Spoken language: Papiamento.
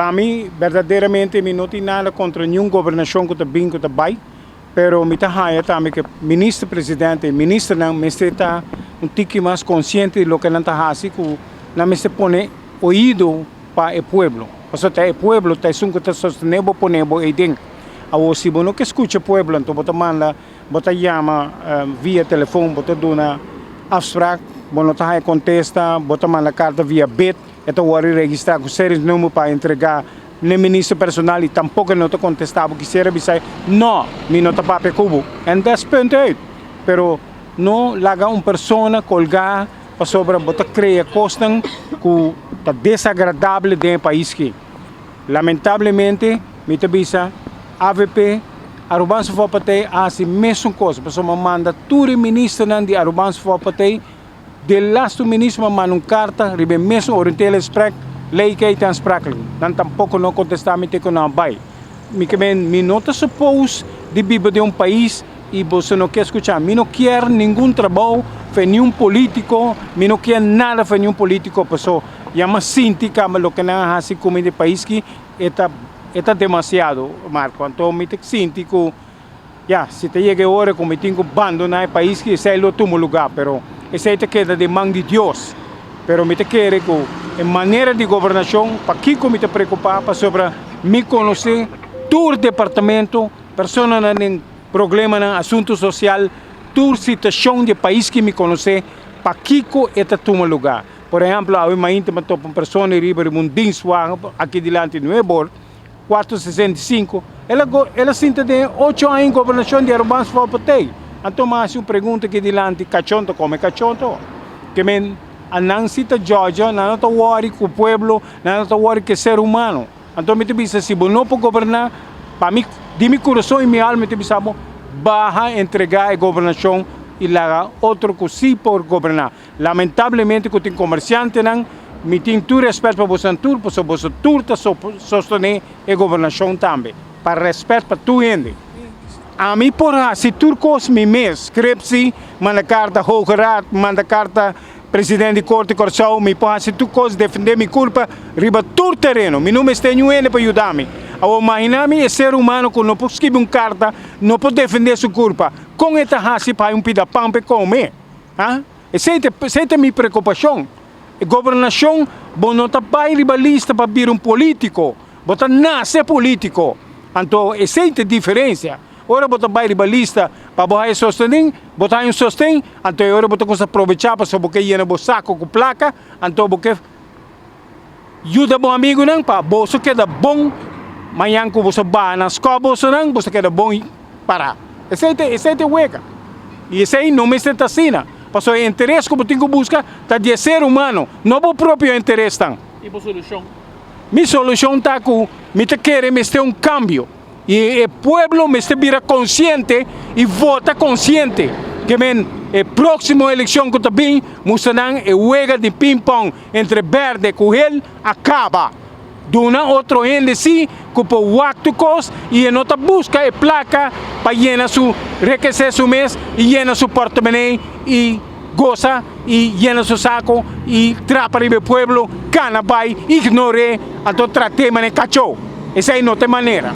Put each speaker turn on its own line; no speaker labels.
Ami berdaderamente mi no tin nada kontra niun gobernashon ku ta bin ku ta bai, pero mi ta haña tambe ku minister presidente i ministernan mester ta un tiki mas konsiente di loke nan ta hasi ku nan mester pone oido pa e pueblo. Pasobra ta e pueblo ta esun ku ta sostené bo pone bo eiden. Awor si bo no ke skucha pueblo anto bo ta manda bo ta yama via telefon bo ta duna afsprak bo no ta haña kontesta bo ta manda karta via bit. E ta wòrdu registrá ku series number pa entregá n'e minister personal i tampoko e no ta kontestá bo. Kisiera bisa e, No, mi no ta papia ku bo. En das punt uit. Pero no laga un persona kolgá pasobra bo ta krea kosnan ku ta desagradable den e pais aki. Lamentablemente mi ta bisa avp, Arubaanse Volkspartij a hasi mesun kos pasobra a manda tur e ministernan di Arubaanse Volkspartij. De lastu ministro a manda un karta riba e mesun orientele gesprek, lei kei ta aansprakelijk. Nan tampoko no kontestá mi te ku nan a bai. Mi ke men, mi no ta suppose di biba den un pais i boso no ke skuchá. Mi no kier ningun trabou fe niun politiko, mi no kier nada fe niun politiko paso ya mi a sinti kaba loke nan a hasi ku mi den pais ki e ta e ta demasiado Marco. Anto mi ta sinti ku. Ya, si ta yega e ora ku mi tin ku bandoná e pais ki esei lo tuma lugá, pero esei ta keda den man di Dios. Pero mi ta kere ku e manera di gobernashon, pakiko mi ta preokupá? Pasobra mi konosé tur departamento, personanan den problemanan, asuntu sosial, tur situashon di e pais ki mi konosé, pakiko e ta tuma lugá. Por ehèmpel, awe mainta mi a topa un persona riba riba un dinswagen aki dilanti Nuebor. 465, el a el a sinta den ocho aña en gobernacion di Arubaanse Volkspartij. Anto mi a haci un pregunta aki dilanti, cachon ta come cachon to? Ke men a nan si ta jojo, nan no ta worry cu pueblo, nan no ta worry cu e ser humano. Anto mi ta bisa si bo no por goberna, pa mi, di mi curason y mi alma mi ta bisa bo, baha entrega e gobernacion y laga otro cu si por goberna. Lamentablemente cu tin comerciantenan, mi tin tur respet pa bosonan tur, pasobra boso tur ta sostene e gobernacion tambe, pa respet pa tur hende. Ami por haci tur cos mi mes, scriptie, manda carta Hoge Raad, manda carta President di Corte Corsou, mi por haci tur cos, defende mi culpa riba tur tereno, mi no mester niun hende pa yuda mi. Awor imagina mi e ser humano cu no por scribi un carta, no por defende su culpa, con e ta haci pa hay un pida pan pa e come? Ha? Esei ta, esei ta mi preokupashon. E gobernashon, bo no ta bai riba lista pa bira un polítiko, bo ta nase polítiko. Anto esei ta e diferensia. Ora bo ta bai riba lista pa bo haña sostenin, bo ta haña un sosten, anto e ora bo ta kuminsá probechá pasobra bo ke yena bo sako ku plaka, anto bo ke yuda bo amigunan pa boso keda bon mañan ku boso baha nan skòp bosonan, boso keda bon pará. Esei ta esei ta e wega. I esei no mester ta asina, pasobra e interes ku bo tin ku buska ta di e ser humano, no bo propio interesnan.
I bo solushon?
Mi solushon ta ku mi ta kere mester un kambio i e pueblo mester bira konsiente i vota konsiente ke men e próksimo elekshon ku ta bin mustra nan e wega di ping-pong entre berde ku hel a kaba. Duna otro hende si ku por wak tur kos i e no ta buska e plaka pa yena su rekesé su mes i yena su portemonee i gosa i yena su sako i trapa riba e pueblo kana bai ignor'é anto trat'é manera kachó. Esei no ta e manera.